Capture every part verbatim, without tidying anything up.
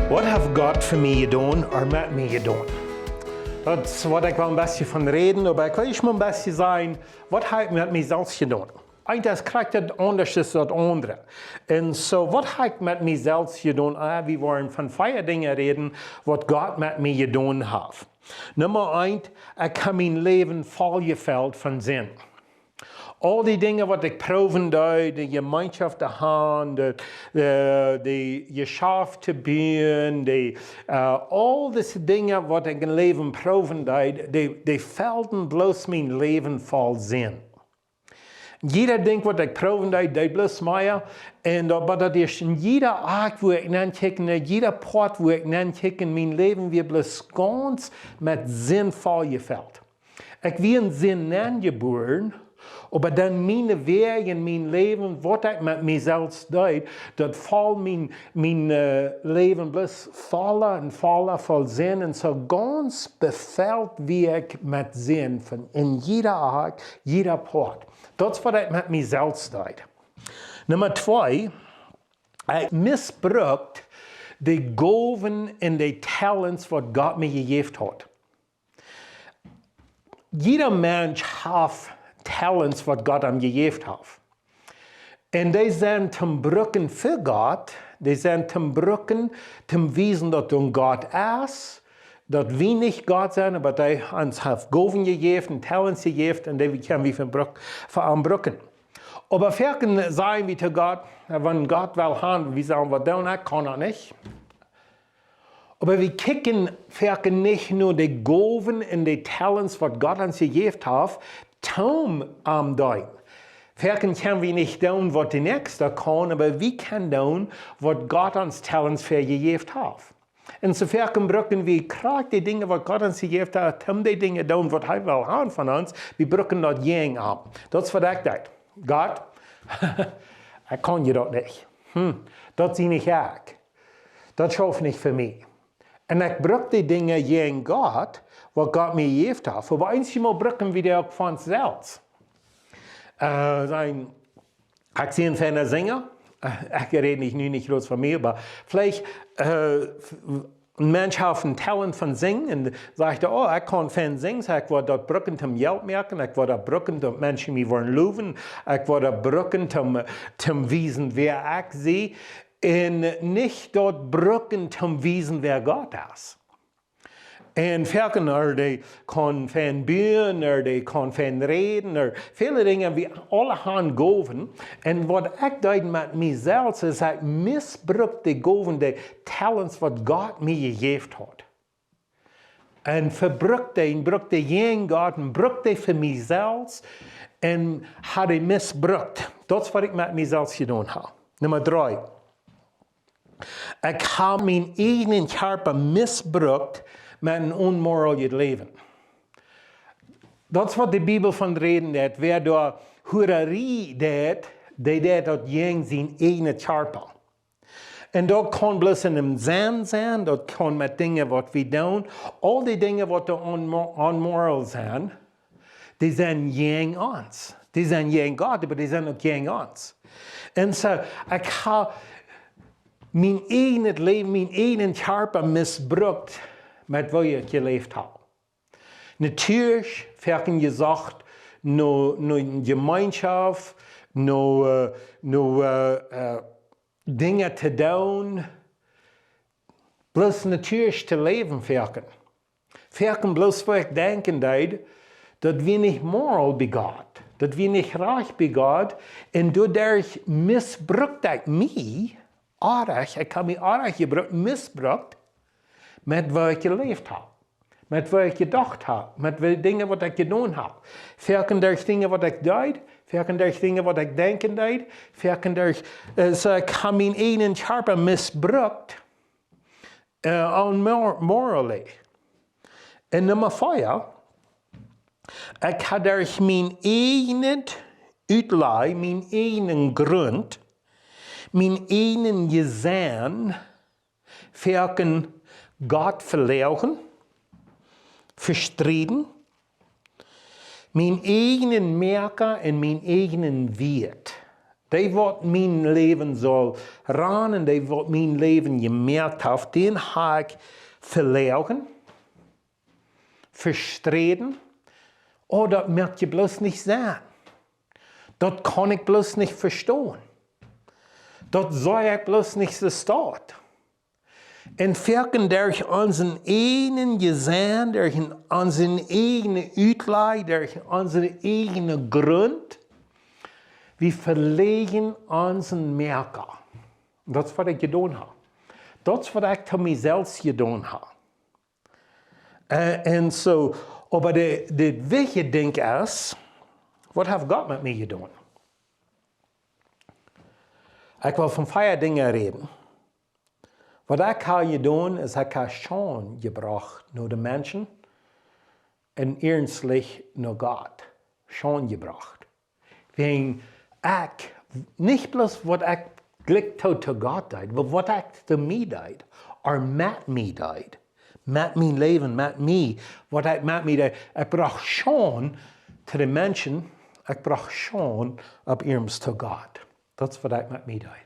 Waut haft Gott fa mie jedonen ooda met mie jedonen? Daut es waut ekj well een bät von räden, oba ekj well ieescht mol een bät sajen, waut hab ekj met mie selfst jedonen? Eent es krakjt daut aundasch aus daut aundre. Un soo, waut hab ekj met mie selfst jedonen? Ah, wie woaren von vea Dinja räden, waut Gott met mie jedonen haft. Numma eent, ekj hab mien Läwen voll jefelt von Sind. Aul dee Dinja waut ekj proowen deed, de Jemeenschoft to han, de, de, de Jeschaft to buen, de, äh, aul dise Dinja waut ekj em Läwen proowen deed, dee, dee felden bloos mien Läwen voll Sind. Jieda Dinkj waut ekj proowen deed, deed bloos mea. Un daut, oba daut es en jieda Akj, wua ekj nenkjikj, en jieda Poat, wua ekj nenkjikj, mien Läwen wia bloos gaunz met Sind voll jefelt. Ekj wia en Sind nenjebuaren, oba dan miene Wäaj en mien Läwen, waut ekj met mie selfst deed, daut foll mien, mien, äh, Läwen bloos volla un volla voll Sind. Un soo gaunz befelt wia ekj met Sind von en jieda Akj, jieda Poat. Daut es waut ekj met mie selfst deed. Numma twee, ekj misbrukt de Gowen un de Talents waut Gott mie jejäft haud. Jieda Mensch haft Talents waut Gott am jejäft haft. Un dee sent toom brucken fa Gott, dee sent toom brucken, toom wiesen daut doa en Gott es, daut wie nich Gott sent, oba dee ons haft Gowen jejäft un Talents jejäft un dee kjenn wie fa Bruk-, fa am brucken. Oba foaken sajen wie to Gott, wan Gott well han, wie sellen waut doonen, ekj kaun daut nich. Oba wie kjikjen foaken nich no de Gowen un de Talents waut Gott ons jejäft haft, toom am deenen. Foaken kjenn wie nich doonen waut de Näakjsta kaun, oba wie kjennen doonen waut Gott ons Talents fa jejäft haft. Un soo foaken brucken wie krakjt de Dinja waut Gott ons jejäft haft, toom de Dinja doonen waut hee well han von ons. Wie brucken daut jäajen am. Daut es waut ekj deed. Gott, ekj kaun je daut nich. Hm, daut sie nich ekj. Daut schauft nich fa mie. Un ekj bruck de Dinja jäajen Gott, waut Gott mie jejäft haft. Oba eenjemol brucken wie dee uk fa ons selfst. Äh, sajen, ekj sie en feina Sinja. Äh, ekj räd nich, nu nich bloos von mie, oba veleicht, äh, f-, een Mensch haft een Talent von sinjen un sajcht, oh, ekj kaun fein sinjen, soo ekj woa daut brucken toom Jelt moaken, ekj woa daut brucken toom Menschen mie woaren lowen, ekj woa daut brucken toom, toom wiesen wäa ekj sie. Un nich daut brucken toom wiesen wäa Gott es. Un foaken, ooda dee kaun fein buen, ooda dee kaun fein räden, ooda väle Dinja, wie aula han Gowen. Un waut ekj deed met mie selfst es, ekj misbrukt de Gowen, de Talents waut Gott mie jejäft haud. Un vebrukt dee, un brukt dee jäajen Gott, un brukt dee fa mie selfst, un haud dee misbrukt. Daut es waut ekj met mie selfst jedonen hab. Numma dree. Ekj hab mienen eejnen Kjarpa misbrukt met een onmoralischet Läwen. Daut es waut de Bibel von räden deit. Wäa doa Hurarie deit, dee deit daut jäajen sienen eejnen Kjarpa. Un daut kaun bloos en dän Senn sennen, daut kaun met Dinja waut wie doonen. Aul dee Dinja waut doa onmo-, onmoral sent, dee sent jäajen ons. Dee sent jäajen Gott, oba dee sent uk jäajen ons. Un soo, ekj hab mien eejnet Läwen, mienen eejnen Kjarpa misbrukt met waut ekj jeläft hab. Natieelich, foaken jesocht no, no Jemeenschoft, no, äh, no, äh, äh, Dinja to doonen. Bloos natieelich to läwen, foaken. Foaken bloos waut ekj denkjen deed, daut wia nich moral bie Gott. Daut wia nich rajcht bie Gott. Un doaderch misbrukt ekj mie, oajch, ekj hab mie oajch jebrukt, misbrukt, met waut ekj jeläft hab. Met waut ekj jedocht hab. Met de Dinja waut ekj jedonen hab. Foaken derch Dinja waut ekj deed, foaken derch Dinja waut ekj denkjen deed, foaken derch, äh, soo ekj hab mienen eejnen Kjarpa misbrukt, äh, onmor-, morally. Un Numma vea, ekj hab derch mien eejnet Utlaj, mien eejnen Grunt, mien eejnen Jesenn, foaken Gott veläajnen, vestrieden, mien eejnen Moaka un mien eejnen Wieet Dee waut mien Läwen saul ranen, dee waut mien Läwen jemoakt haft, dän ha ekj veloagen, vesträden, oh, daut moakt je bloos nich sennen. Daut kaun ekj bloos nich vestonen. Daut sach ekj bloos nich soo staut. Un foaken derch onsen eejnen Jesenn, derch onsen eejnen Utlaj, derch onsen eejnen Grunt, wie veloagen onsen Moaka. Daut es waut ekj jedonen ha. Daut es waut ekj to mie selfst jedonen ha. Äh, un soo, oba de, de wichtje Dinkj es, waut haft Gott met mie jedonen? Ekj well von vea Dinja räden. Waut ekj ha jedonen es, ekj ha Schaund jebrocht no de Menschen un ieescht no Gott. Schaund jebrocht. Wäajen ekj, nich bloos waut ekj jlikj to, to Gott deed, oba waut ekj to mie deed, ooda met mie deed. Met mien Läwen, met mie, waut ekj met mie deed. Ekj brocht Schaund to de Menschen, ekj brocht Schaund opp ieescht to Gott. Daut es waut ekj met mie deed.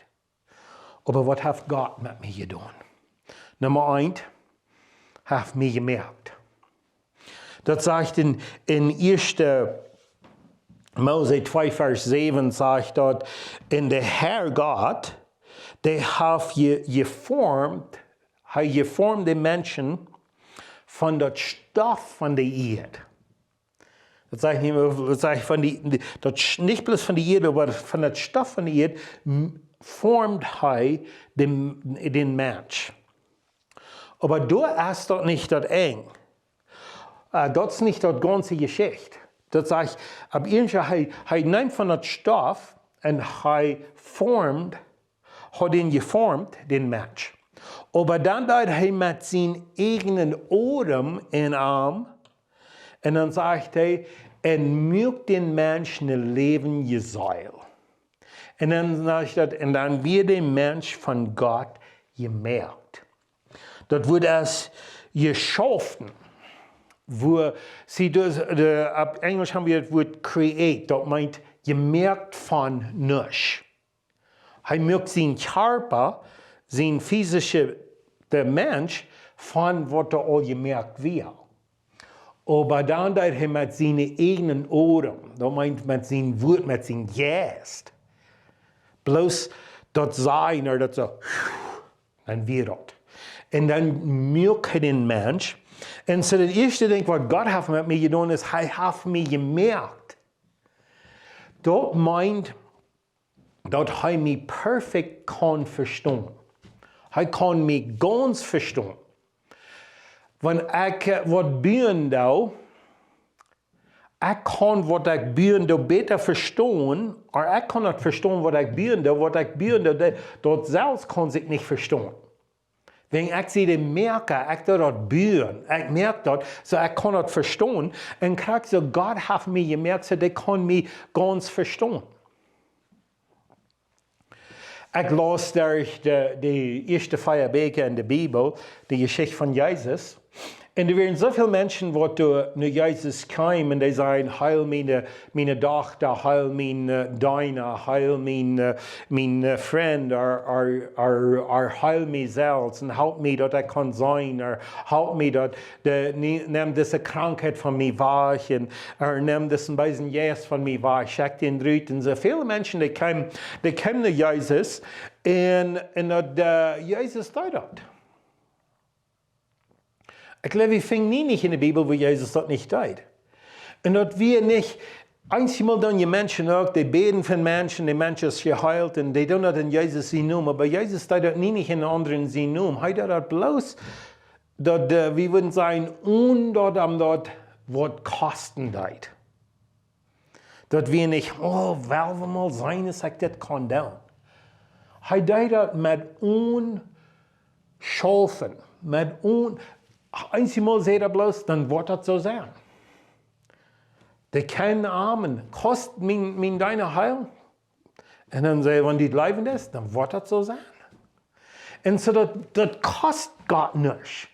Oba waut haft Gott met mie jedonen? Numma eent, haft mie jemoakt. Daut sajcht en, en ieeschte Mose twee Varsch säwen, sajcht daut, un de Herr Gott, dee haft je, jeformt, hee jeformt de Menschen von daut Stoff von de Ieed. Daut sajcht nich, daut sajcht von de, de, daut sch-, nich bloos von de Ieed, oba von daut Stoff von de Ieed m-, formt hee dän, dän Mensch. Oba doa es daut nich daut Enj. Äh, daut es nich daut gaunze Jeschicht. Daut sajcht, opp ieescht, hee, hee nemt von daut Stoff un hee formt, haft dän jeformt, dän Mensch. Oba dan deed hee met sienen eejnen Odem en am, un dan sajcht hee, un muak dän Mensch ne läwendje Seel. Un dan sajcht daut, un dan wort de Mensch von Gott jemoakt. Daut Wuat es jeschaufen. Wua, see, daut, de, opp Enjlisch ha wie daut Wuat create, daut meent jemoakt von nuscht. Hee muak sienen Kjarpa, sien physischa, de Mensch, von waut doa aul jemoakt wia. Oba dan deed hee met sienen eejnen Odem, daut meent met sien Wuat, met sienen Jeist, bloos daut sajen, ooda daut soo, dan wort daut. Un dan muak hee dän Mensch. Un soo daut ieeschte Dinkj waut Gott haft met mie jedonen es, hee haft mie jemoakt. Daut meent, daut hee mie perfekt kaun vestonen. Hee kaun mie gaunz vestonen. Wan ekj, äh, waut buen doo, ekj kaun waut ekj buen doo bäta vestonen, ooda ekj kaun daut vestonen waut ekj buen doo, waut ekj buen doo, daut, daut selfst kaun sikj nich vestonen. Wäajen ekj sie de Moaka, ekj doo daut buen, ekj moak daut, soo ekj kaun daut vestonen. Un krakjt soo Gott haft mie jemoakt, soo dee kaun mie gaunz vestonen. Ekj laus derch de, de ieeschte vea Bieekja en de Bibel, de Jeschicht von Jesus. Un doa wieren soo väl Menschen waut doa no Jesus kjeemen un dee säden, heil miene, miene Dochta, heil mien, äh, Deena, heil mien, äh, mien, äh, Frint, ooda, ooda, ooda, ooda heil mie selfst un halp mie daut ekj kaun seenen, ooda halp mie daut, de, nie-, nemm dise Krankheit von mie wajch un, ooda nemm disen beesen Jeist von mie wajch, schekj dän rut. Un soo väl Menschen, dee kjeemen, dee kjeemen no Jesus un, un daut, äh, Jesus deed daut. Ekj jleew, wie finjen nie nich en de Bibel, wua Jesus daut nich deed. Un daut wia nich, eenjemol doonen je Menschen uk, dee bäden fa Menschen, de Mensch es jeheelt, un dee doonen daut en Jesus sienen Nomen. Oba Jesus deed daut nie nich en aundren sienen Nomen. Hee deed daut bloos, daut, äh, wie wudden sajen, onen daut am daut waut kosten deed. Daut wia nich, oh, well wie mol seenen, aus ekj dit kaun doonen. Hee deed daut met onen Schaufen, met onen, eenjemol säd hee bloos, dan woat daut soo sennen. Dee kjeemen aun, kaust mien, mien Deena heilen? Un dan säd hee, wan du jleewen deist, dan woat daut soo sennen. Un soo daut, daut kost Gott nuscht.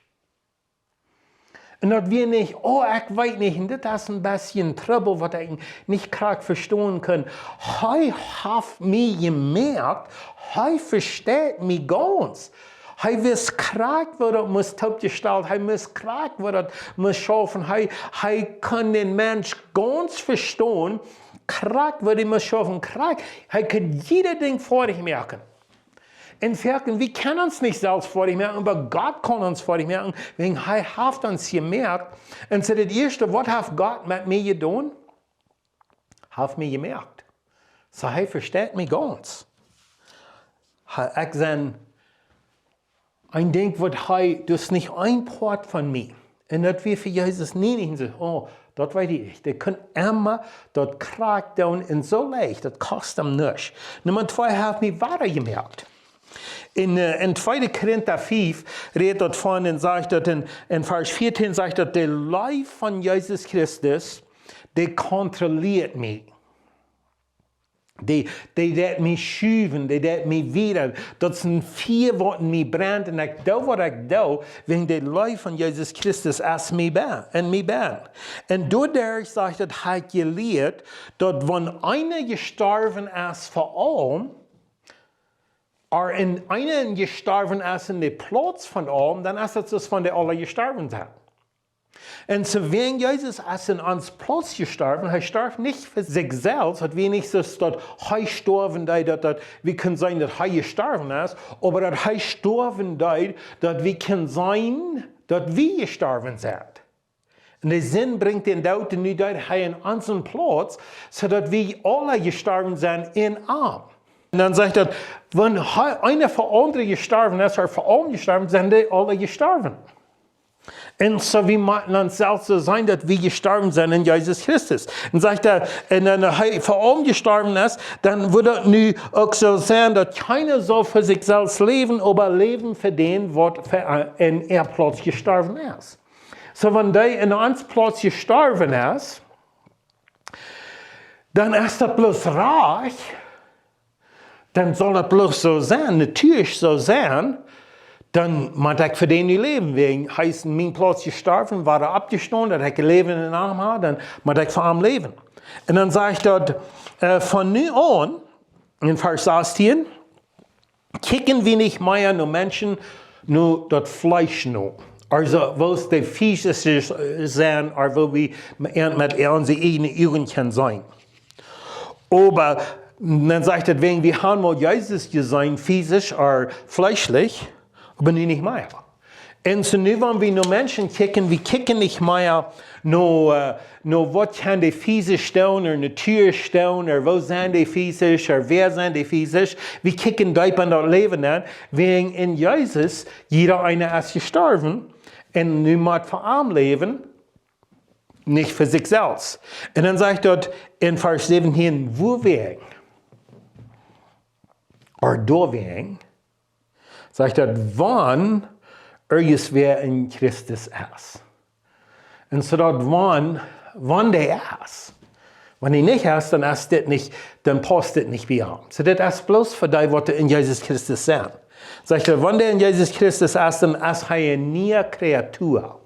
Un daut wia nich: "Oh, ekj weet nich, un dit es een bät Trubbel, waut ekj nich krakjt vestonen kaun." Hee haft mie jemoakt, hee vesteit mie gaunz. Hee wist krakjt, woo daut must toopjestalt, hee wist krakjt, woo daut must schaufen. Hee, hee kunn dän Mensch gaunz vestonen, krakjt, woo dee must schaufen, krakjt. Hee kunn jiedet Dinkj foadich moaken. Un wie kjennen, wie kjennen ons nich selfst foadich moaken, oba Gott kaun ons foadich moaken, wäajen hee haft ons jemoakt. Un soo daut ieeschte, waut haft Gott met mie jedonen? Haft mie jemoakt. Soo hee vesteit mie gaunz. Hee, ekj sie een Dinkj, waut hee, daut es nich een Poat von mie. Un daut wia fa Jesus nie nich soo: "Oh, daut weet ekj nich." Dee kunn emma daut krakjt doonen un soo leicht, daut kost am nuscht. Numma twee, hee haft mie wada jemoakt. En, äh, en tweede Korinta fief rät daut von un sajcht daut en, en Varsch vieetieen sajcht daut: "De Leew von Jesus Christus, dee kontrolieet mie." Dee, dee deit mie schuwen, dee deit mie wieren. Daut es een Fia, waut en mie brent, un ekj doo, waut ekj doo, wäajen de Leew von Jesus Christus es mie bie, en mie bie. Un doaderch, sajcht daut, hab ekj jelieet, daut wan eena jestorwen es fa aulem, ooda wan eena jestorwen es en de Plauz von aulem, dan es daut soo aus wan dee aula jestorwen sent. Un soo wäajen Jesus es en ons Plauz jestorwen, hee storf nich fa sikj selfst, daut wia nich soo daut hee stoawen deed, daut, daut wie kjennen seenen daut hee jestorwen es, oba daut hee stoawen deed, daut wie kjennen seenen daut wie jestorwen sent. Un de Sind brinjt dän Doot, un nu deed hee en onsen Plauz, soo daut wie aula jestorwen sent en am. Un dan sajcht daut, wan hee, eena fa aundre jestorwen es, ooda fa aulem jestorwen, sent dee aula jestorwen. Un soo wie motten ons selfst soo seenen daut wie jestorwen sent en Jesus Christus. Un sajcht hee, un wan hee fa aulem jestorwen es, dan wudd daut nu uk soo sennen daut kjeena saul fa sikj selfst läwen, oba läwen fa dän, waut fa, äh, en äa Plauz jestorwen es. Soo wan dee en ons Plauz jestorwen es, dan es daut bloos rajcht, dan saul daut bloos soo sennen, natieedlich soo sennen, dan mott ekj fa dän nu läwen, wäajen hee es en mien Plauz jestorwen, wada oppjestonen, daut ekj Läwen en am hab, dan mott ekj fa am läwen. Un dan sajcht daut, äh, von nu aun, en Varsch sastieen, kjikjen wie nich mea no Menschen, no daut Fleesch no. Aulsoo, woo see fisisch sent, ooda woo wie met, met onse ieejne Uagen kjennen seenen. Oba dan sajcht daut, wäajen wie haben mol Jesus jeseenen, fisisch ooda fleeschlich, oba nu nich mea. Un soo nu, wan wie no Menschen kjikjen, wie kjikjen nich mea no, äh, no waut kjennen dee fisisch doonen, ooda natieedlich doonen, ooda woo sent dee fisisch, ooda wäa sent dee fisisch. Wie kjikjen deep en daut Läwen nenn, wäajen en Jesus, jieda eena es jestorwen, un nu mott fa am läwen, nich fa sikj selfst. Un dan sajcht daut en Varsch säwentieen, wuawäajen, ooda doawäajen, sajcht daut, wan irjentwäa en Christus es. Un soo daut wan, wan dee es. Wan dee nich es, dan es dit nich, dan paust dit nich bie am. Soo dit es bloos fa dee, waut en Jesus Christus sent. Sajcht hee, wan dee en Jesus Christus es, dan es hee eene niee Kreatua.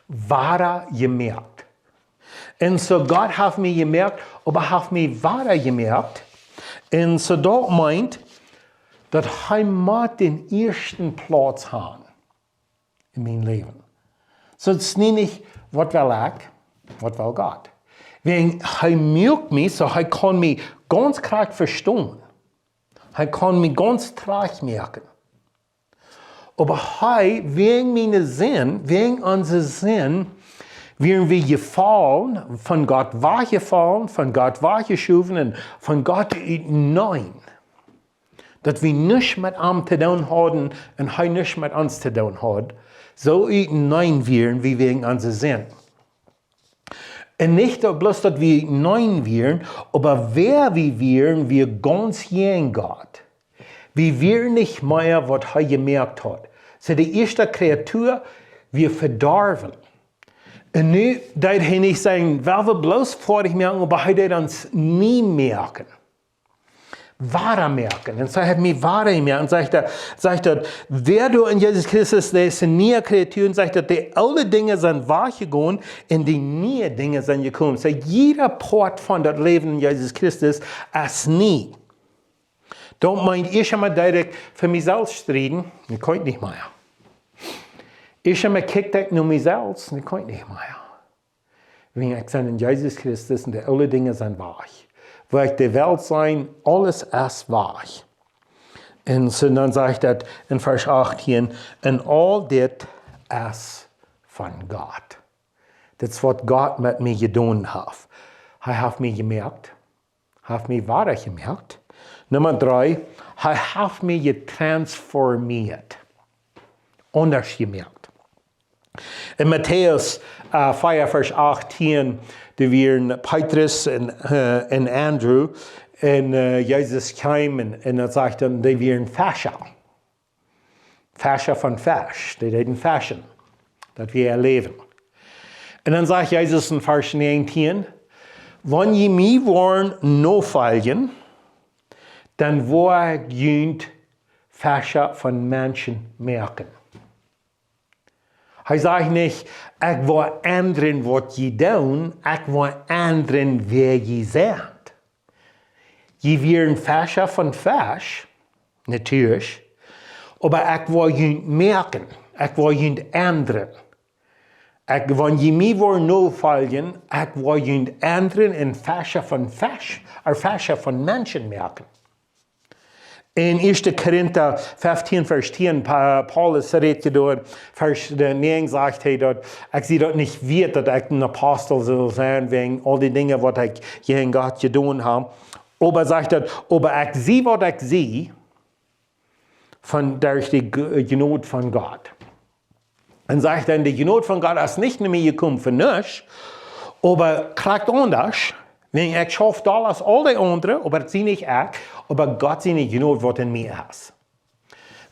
Wada jemoakt. Un soo Gott haft mie jemoakt, oba haft mie wada jemoakt. Un soo daut meent, daut hee mott dän ieeschten Plauz haben en mien Läwen. Soo daut es nich, waut well ekj, waut well Gott. Wäajen hee muak mie, soo hee kaun mie gaunz krakjt vestonen. Hee kaun mie gaunz trajcht moaken. Oba hee, wäajen miene Sind, wäajen onse Sind, wieren wie jefollen, von Gott wajchjefollen, von Gott wajchjeschowen un von Gott utenaunda. Daut wie nuscht met am to doonen hauden un hee nuscht met ons to doonen haud. Soo utenaunda wieren wie wäajen onse Sind. Un nich daut bloos daut wie utenaunda wieren, oba wäa wie wieren, wia gaunz jäajen Gott. Wie wieren nich mea, waut hee jemoakt haud. Soo de ieeschte Kreatua wia vedorwen. Un nu deed hee nich sennen, well wie bloos foadich moaken, oba hee deed ons nie moaken. wada moaken. Un see haft mie wada jemoakt. Un sajcht hee, sajcht hee, wäa doa en Jesus Christus, dee es eene niee Kreatua. Un sajcht hee, de oole Dinja sent wajchjegonen un de niee Dinja sent jekomen. Soo, jieda Poat von daut Läwen en Jesus Christus es nie. Daut meent, ekj kaun mie direkt fa mie selfst strieden, dan kaun ekj nich mea. Ekj kaun mie kjikjen no mie selfst, dan kaun ekj nich mea. Wäajen ekj sie en Jesus Christus un de oole Dinja sent wajch. Woo ekj de Welt seeh, aules es wajch. Un soo, dan sajcht daut en Varsch achtieen, un aul dit es von Gott. Dit es waut Gott met mie jedonen haft. Hee haft mie jemoakt, haft mie wada jemoakt. Numma dree, hee haft mie jetransformieet. Aundasch jemoakt. En Matäus, äh, vea, Varsch achtieen, doa wieren Petrus un, äh, un Andrew. Un, äh, Jesus kjeem un, un daut sajcht dan, dee wieren Fescha. Fescha von Fesch, dee deeden feschen. Daut wia äa Läwen. Un dan sajcht Jesus en Varsch näajentieen, wan jie mie woaren nofoljen, dan woa ekj junt Fescha von Menschen moaken. Hee sajcht nich, ekj woa endren waut jie doonen, ekj woa endren wäa jie sent. Jie wieren Fescha von Fesch, natieedlich, oba ekj woa junt moaken, ekj woa junt endren. Ekj, wan jie mie woaren nofoljen, ekj woa junt endren un Fescha von Fesch, ea Fescha von Menschen moaken. En Ieeschte Korinta feftieen, Varsch tieen, Pa-, Paulus rät hia doa, Varsch näajen sajcht hee daut, ekj sie daut nich wieet, daut ekj een Apostel saul sennen, wäajen aul dee Dinja, waut ekj jäajen Gott jedonen hab. Oba sajcht daut, oba ekj sie, waut ekj sie, von, derch de G-, Jnod von Gott. Un sajcht dan, de Jnod von Gott es nich no mie jekomen fa nuscht, oba krakjt aundasch, wäajen ekj schauf dolla aus aul dee aundre, oba daut sie nich ekj, oba Gott siene Jnod, waut en mie es.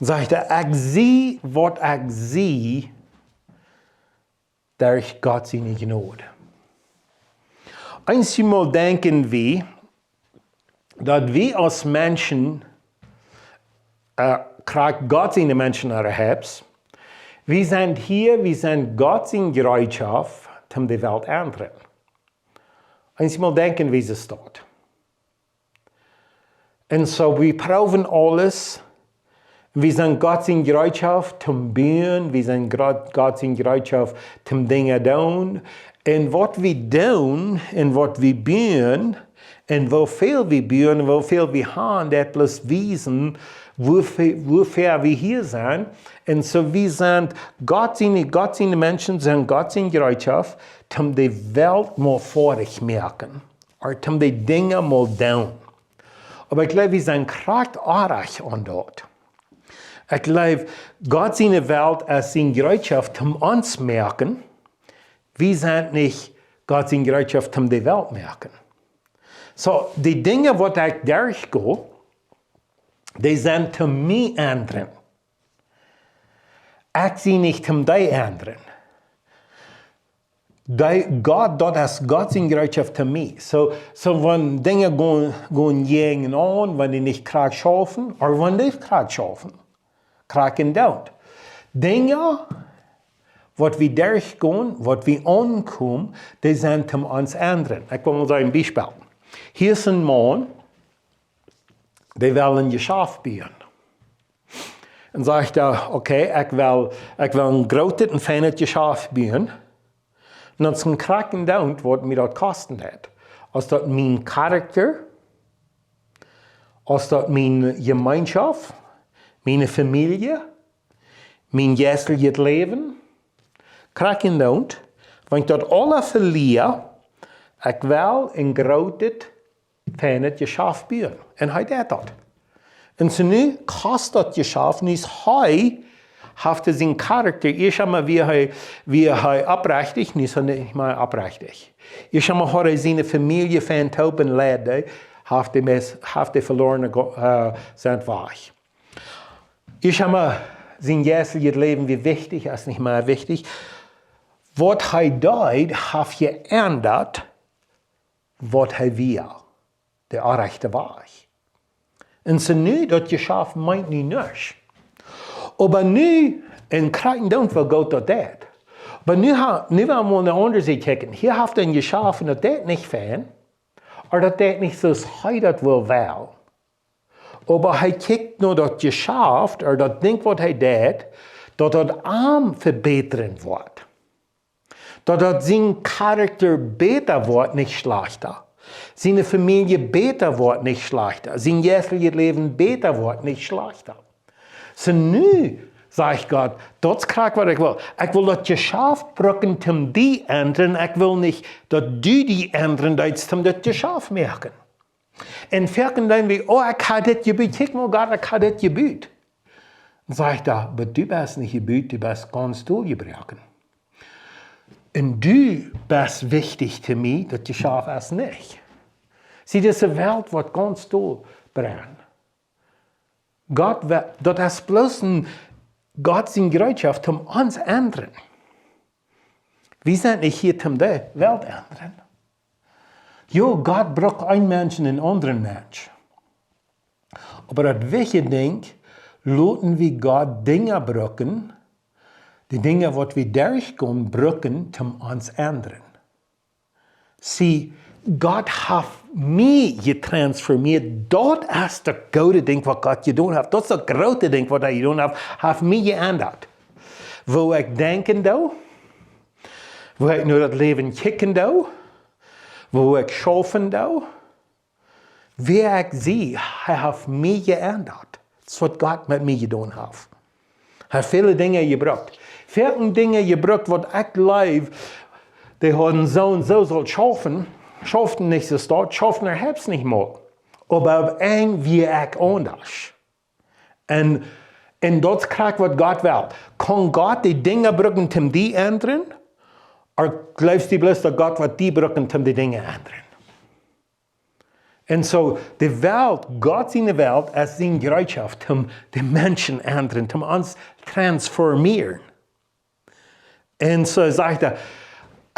Sajcht hee, ekj sie, waut ekj sie, derch Gott siene Jnod. Eenjemol denkjen wie, daut wie aus Menschen, äh, krakjt Gott siene Menschen äwahaupt, wie sent hia, wie sent Gott siene Jereetschoft, om de Welt endren. Eenjemol denkjen wie, es daut. Un soo, wie proowen aules. Wie sent Gott siene Jereetschoft toom buen, wie sent Gro-, Gott siene Jereetschoft toom Dinja doonen. Un waut wie doonen, un waut wie buen, un woo väl wie buen, un woo väl wie haben, daut bloos wiesen, woo fäa, woo fäa wie hia sent. Un soo, wie sent Gott siene, Gott siene Menschen, sent Gott siene Jereetschoft, toom de Welt mol foadich moaken. Oda toom de Dinja mol doonen. Oba ekj jleew, wie sent krakjt oajch aun daut. Ekj jleew, Gott siene Welt es siene Jereetschoft toom ons moaken. Wie sent nich Gott siene Jereetschoft toom de Welt moaken. Soo, de Dinja, waut ekj derchgo, dee sent toom mie endren. Ekj sie nich toom dee endren. Dee, Gott, daut es Gott siene Jereetschoft toom mie. Soo, soo wan Dinja gonen, gonen jäajen aun, wan dee nich krakjt schaufen, oda wan dee krakjt schaufen. Krakjt endoont. Dinja, waut wie derchgonen, waut wie aunkomen, dee sent toom ons endren. Ekj well mol sajen een Biespel. Hia es een Maun, dee well een Jeschaft buen. Un sajcht hee, okay, ekj well, ekj well een grootet un feinet Jeschaft buen. Un daut es een krakjt endoont, waut mie daut kosten haft. Aus daut mien Charakter, aus daut miene Jemeenschoft, miene Famielje, mien jeistlichet Läwen, krakjt endoont, wan ekj daut aules velia, ekj well een grootet feinet Jeschaft buen. Un hee deed daut. Un soo nu kost daut Jeschaft, nu es hee, haft hee sienen Charakter, ieescht emol wia hee, wia hee oprechtich, nu es hee nich mea oprechtich. Ieescht emol haud hee siene Famielje von toop un leid dee, haft hee meist, haft hee veloaren, äh, sent wajch. Ieescht emol sien jeistlichet Läwen wia wichtich, es nich mea wichtich. Waut hee deed, haft jeendat, waut hee wia, de orrajchte Wajch. Un soo nu, daut Jeschaft meent nu nuscht. Oba nu, un krakjt dan woo goot daut deit. Oba nu ha-, nu well wie mol no aundre Sied kjikjen. Hia haft een Jeschaft un daut deit nich fein. Ooda daut deit nich soo aus hee daut well. Oba hee kjikjt no daut Jeschaft, ooda daut Dinkj waut hee deit, daut daut am vebätren woat. Daut daut sien Charakter bäta woat, nich schlajchta. Siene Famielje bäta woat, nich schlajchta. Sien jeistlichet Läwen bäta woat, nich schlajchta. Soo nu sajcht Gott, daut es krakjt waut ekj well. Ekj well daut Jeschaft brucken toom die endren. Ekj well nich daut du die endren deist toom daut Jeschaft moaken. Un foaken denkj wie, oh, ekj ha dit jebut, kjikj mol Gott, ekj ha dit jebut. Dan sajcht hee, oba du best nich jebut, du best gaunz doll jebroaken. Un du best wichtich to mie, daut Jeschaft es nich. See, dise Welt woat gaunz doll brennen. Gott, we-, daut es bloos een, Gott siene Jereetschoft toom ons endren. Wie sent nich hia toom de Welt endren. Jo, Gott brukt een Mensch un een aundren Mensch. Oba daut wichtje Dinkj, loten wie Gott Dinja brucken, dee Dinja waut wie derchgonen brucken, toom ons endren. See, Gott haft mie jetransformieet. Daut es daut goode Dinkj waut Gott jedonen haft. Daut es daut groote Dinkj waut hee jedonen haft. Haft mie jeendat. Woo ekj denkjen doo, woo ekj no daut Läwen kjikjen doo, woo ekj schaufen doo, wäa ekj sie, hee haft mie jeendat. Daut es waut Gott met mie jedonen haft. Hee haft väle Dinja jebrukt. Väle Dinja jebrukt waut ekj jleew, dee hauden soo un soo sult schaufen, schauften nich soo, daut schauften äwahaupt nich mol. Oba opp eemol wia ekj aundasch. Un, un daut es krakjt waut Gott well. Kaun Gott dee Dinja brucken toom die endren? Ooda jleefst du bloos daut Gott woat die brucken toom dee Dinja endren? Un soo, de Welt, Gott siene Welt, es siene Jereetschoft, om de Menschen endren, om ons transformieren. Un soo sajcht hee,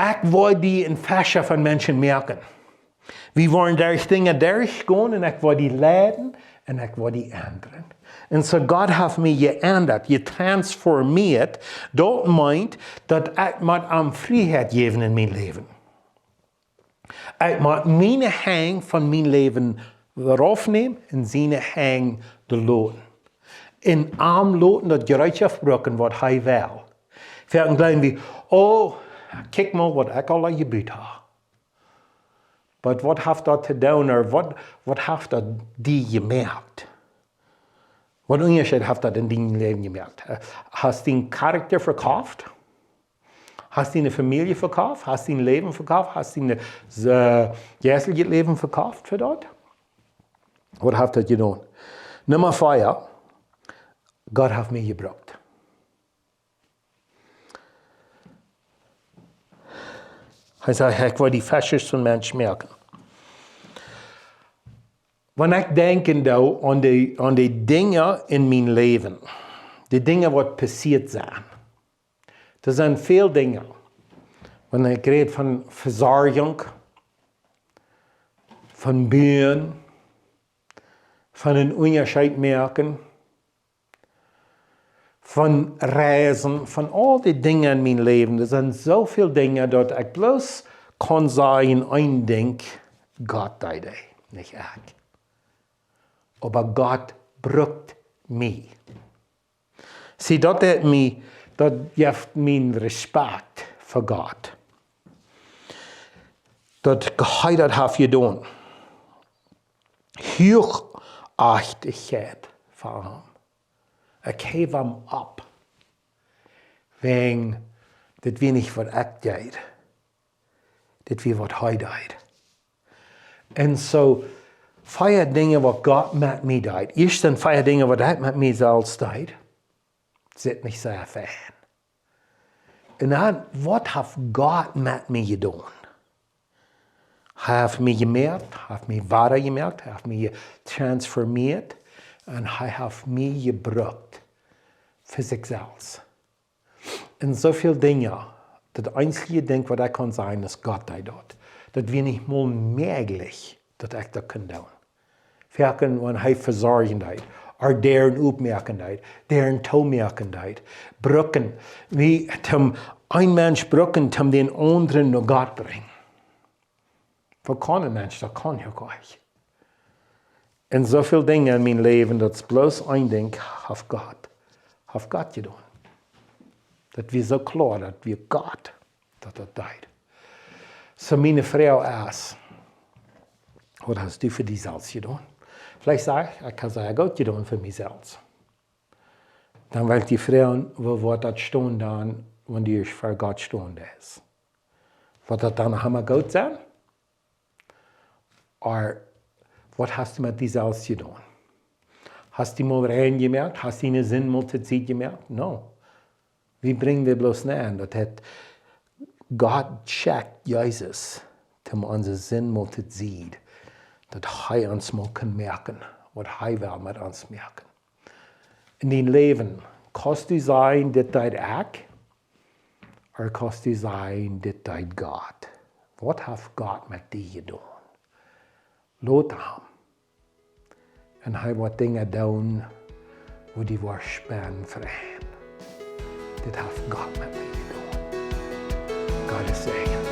ekj well die een Fescha von Menschen moaken. Wie woaren derch Dinja derchgonen un ekj well die leiden un ekj well die endren. Un soo Gott haft mie jeendat, jetransformieet, daut meent daut ekj mott am Frieheit jäwen en mien Läwen. Ekj mott miene Henj von mien Läwen raufnämen un siene Henj doa loten. Un am loten daut Jereetschoft brucken waut hee well. Foaken jleewen wie, oh, kjikj mol waut ekj aul jebut ha. Oba waut haft daut to doonen, ooda waut, waut haft daut die jemoakt? Waut Unjascheet haft daut en dien Läwen jemoakt? Äh, hast dien Charakter vekauft? Hast diene Famielje vekauft? Hast dien Läwen vekauft? Hast dien, äh, jeistlichet Läwen vekauft fa daut? Waut haft daut jedonen? Numma vea, Gott haft mie jebrukt. Hee säd, ekj well die Fescha von Menschen moaken. Wan ekj denkj dan aun dee, aun dee Dinja en mien Läwen, dee Dinja waut passieet sent, doa sent väl Dinja. Wan ekj räd von Vesorjunk, von Buen, von een Unjascheet moaken, von Reisen, von aul dee Dinja en mien Läwen. Doa sent soo väl Dinja daut ekj bloos kaun sajen, een Dinkj, Gott deed et, nich ekj. Oba Gott brukt mie. See, daut deed mie, daut jeft mie Respekt fa Gott. Daut hee daut haft jedonen. Huachachtichkjeit fa am. Ekj heew am opp. Wäajen, dit wia nich waut ekj deed. Dit wia waut hee deed. Un soo, vea Dinja waut Gott met mie deed. Ieescht sent vea Dinja waut ekj met mie selfst deed. Sitt nich sea fein. Un dan, waut haft Gott met mie jedonen? Hee haft mie jemoakt, hee haft mie wada jemoakt, hee haft mie jetransformieet un hee haft mie jebrukt fa sikj selfst. En soo väl Dinja, daut eensje Dinkj waut ekj kaun sajen es, Gott deed daut. Daut wia nich mol mäajlich daut ekj daut kunn doonen. Foaken wan hee vesorjen deed, ooda Däaren opmoaken deed, Däaren toomoaken deed, brucken, wie toom een Mensch brucken, toom dän aundren no Gott brinjen. Woo kaun een Mensch, daut kaun je nich. En soo väl Dinja en mien Läwen, daut es bloos een Dinkj, haft Gott, haft Gott jedonen. Daut wia soo kloa, daut wia Gott, daut daut deed. Soo miene Froag es, waut hast du fa die selfst jedonen? Veleicht saj ekj, ekj hab sea goot jedonen fa mie selfst. Dan well ekj die froagen, woo woat daut stonen dan, wan du ieescht ver Gott stonen deist? Woat daut dan noch emma goot sennen? Ooda waut hast du met die selfst jedonen? Hast du mol rein jemoakt? Hast du eene Sind mol to Sied jemoakt? No. Wie brinjen dee bloos nenn? Daut haft Gott schekjt Jesus, toom onse Sind mol to Sied, daut hee ons mol kaun moaken, waut hee well met ons moaken. En dien Läwen, kaust du sajen, dit deed ekj? Ooda kaust du sajen, dit deed Gott? Waut haft Gott met die jedonen? Lot am. En hee woat Dinja doonen, wua du woascht spenden fa am. Dit haft Gott met die jedonen. Gott es Säajen.